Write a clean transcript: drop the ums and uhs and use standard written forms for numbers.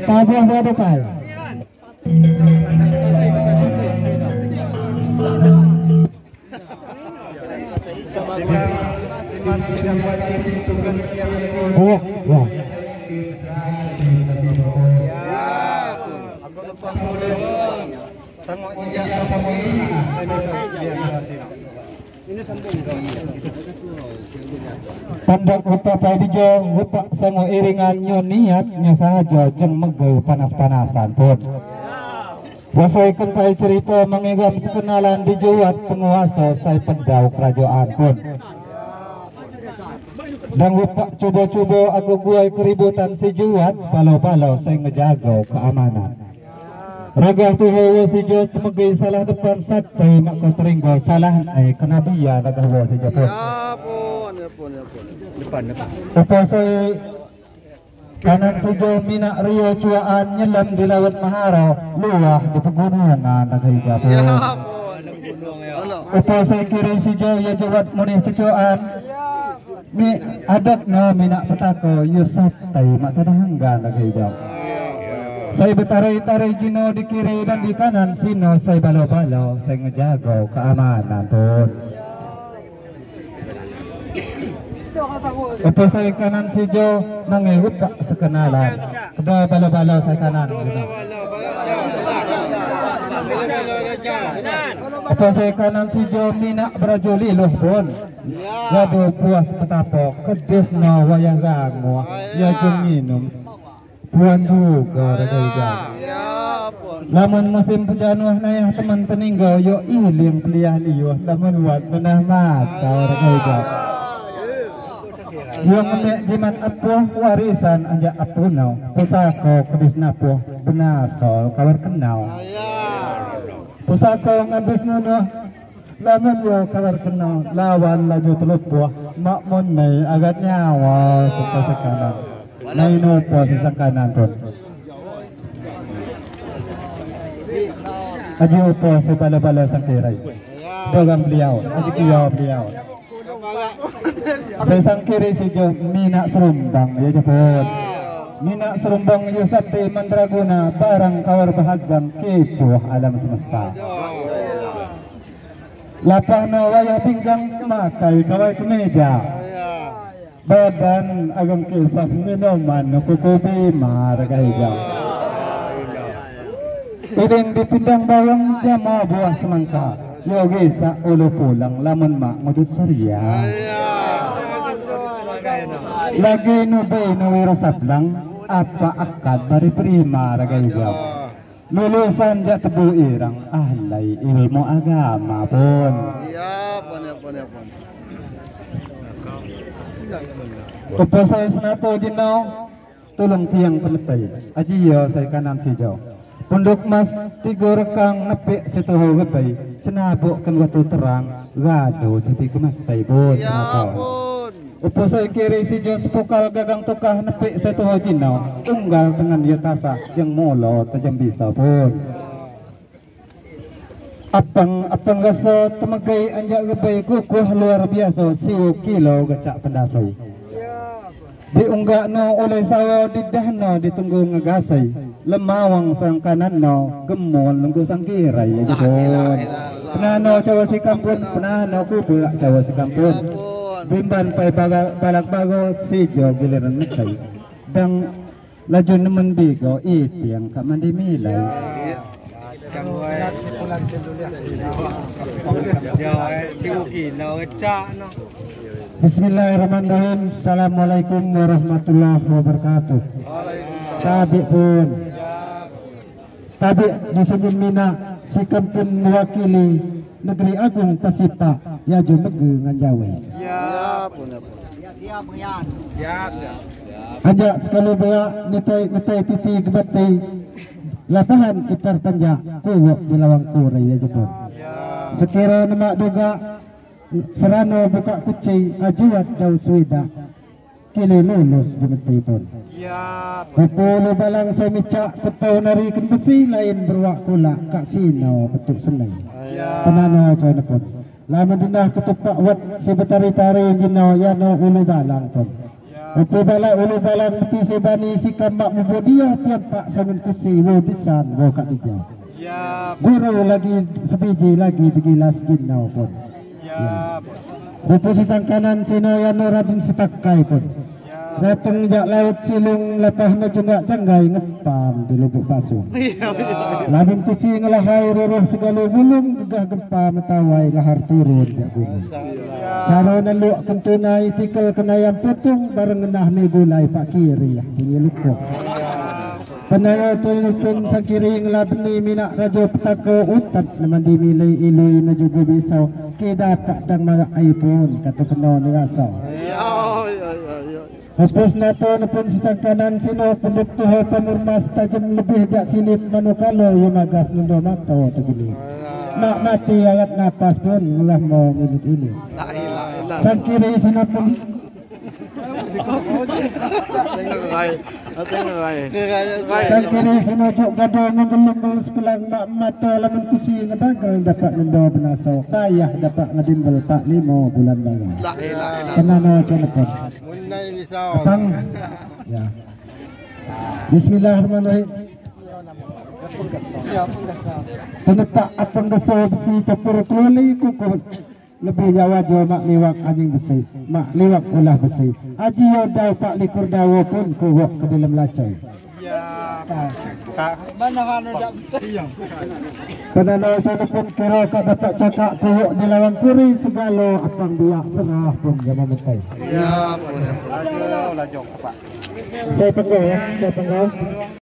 Tabuh berdekai. Oh, wah. Pandak rupa padijo rupa sango iringan nyo niat nyo sahaja jeng megau panas-panasan pun. Wasaikan pai cerita mengigam sekenalan dijuat penguasa sai pendau kerajaan pun. Dan rupa cuba-cuba aku guai keributan si juat balo-balo saya ngejago keamanan. Ragah tuhu si jo temegi salah depan satai mak kau teringgo salah kenabian ragah wo si jo pun. Depan depan. Upa saya kanan si jo minak rio cuaan nyelam di laut Maharo luah di pegunungan ragah hijau pun. Upa saya kiri si jo ya jawat munih cucuan. Mi adat no minak petako yusatai mak tadahanggan ragah hijau. Saya bertarai-tarai jino di kiri dan di kanan sino saya balo-balo saya ngejago keamanan pun. Apa saya kanan sijo mangirup tak sekenalan. Keda balo-balo saya kanan. Apa saya kanan sijo minak berajuli loh pun. Waduh puas petapa kedis no wayang rangu ya jeng minum. Puan juga raga hijau. Lamun musim pejanuh nayah teman teninggo yo ilim peliah liuh lamun wat menah mata raga hijau. Yo ngemek jimat apuh warisan anjak apunau pusako kedis napuh benasol kawar kenau. Pusako ngabis nunuh lamun yo kawar kenau lawan laju telupuh makmun nai agat nyawa serta sekanan. Nai nopo sesang kanan pun. Aji upo sebala-bala sang kirai. Dogang beliau, aji kiau beliau. Sesang kiri sijo minak serumbang ya jepun. Minak serumbang yusati mandraguna barang kawar bahagang kecoh alam semesta. Lapah no wayah pinggang makai kawai kemeja. Badan agam kisah minuman kuku bima raga hijau. Iring dipindang bawang jama buah semangka. Yogi sa ulu pulang lamun mak ngujud surya. Lagi nube nuwiro sablang apa akad bari prima raga hijau. Lulusan jak tebu irang ahlai ilmu agama pun. Upa saya senato jinau tulung tiang penetai aji yo saya kanan sijau. Punduk mas tiga rekang nepik setuhu gebai cenabuk kan watu terang gado titik kematai pun senato. Upa saya kiri sijau sepukal gagang tukah nepik setuhu jinau unggal tengan yotasa jeng molo tajam bisa pun. Apang rasa temegai anjak gebai kukuh luar biasa siu kilo gacak pendasai. Diunggak no oleh sawo didahno ditunggu ngegasai. Lemawang sang kanan no gemol nunggu sang kirai ya pun. Penano cawa si kampun, penano kubu cawa si kampun. Bimban pai balak bago sijo giliran nekai. Dang laju nemen bigo itiang kak mandi milai. Bismillahirrahmanirrahim. Assalamualaikum warahmatullahi wabarakatuh. Tabi pun. Tabi di sini mina sikap pun mewakili negeri agung Pasipa Yaju Mege Nganjawe. Hanya sekali beak nitai titi gebati lapahan itar panjang kuwok di lawang kure ya jepun. Sekira nemak duga serano buka kuci ajuat jauh suida kini lulus jemeti pun. Kupulu balang semicak ketau nari besi lain berwak kula kak sino betul senai. Penano coy pun. Lama dinah ketupak wat si betari-tari jino yano ulu balang pun. Upu bala ulu balang ti sebani si kamak mubodia tiap pak samun kusi wo disan wo kat dijau. Guru lagi sebiji lagi digilas jinnau pun. Ya. Rupu sisang kanan sino yano Raden Setakai pun. Datang jak laut silung lepah na juga janggai ngepam di lubuk pasung. Labin kusi ngelahai ruruh segala bulung gegah gempa metawai lahar turun jak gunung. Cara neluk kentunai tikel kenayam putung bareng ngenah mi gulai pak kiri bunyi lukuk. Penayo tulupun sakiri ngelabni minak raja petaka utat nemandi milai ilui najugu bisau kedapak dang marak air pun kata kena nerasa. Hapus nato nepun sisang kanan sino penduk tuho pemurmas tajam lebih jak silit manukalo yumagas nendo mato tegini. Mak mati ayat napas pun ngelah mau minit ini. Sang kiri sino pun sang kiri sino cuk gado ngegelung sekelang mak mata lamun kusi ngebagal dapat nendo benaso payah dapat ngedimbel pak 5 bulan bagai. Kenano cenepon. Asang. Ya. Bismillahirrahmanirrahim. Penetak apang geso besi capur keluli kukuh lebih jawa jo mak liwak anjing besi mak liwak ulah besi aji yo dau pak likur dawo pun kuwok ke dalam lacai. Penano sana pun kira kak dapat cakak kuwok di lawang puri segala apang biak serah pun jama metai. Saya tunggu ya, saya tunggu.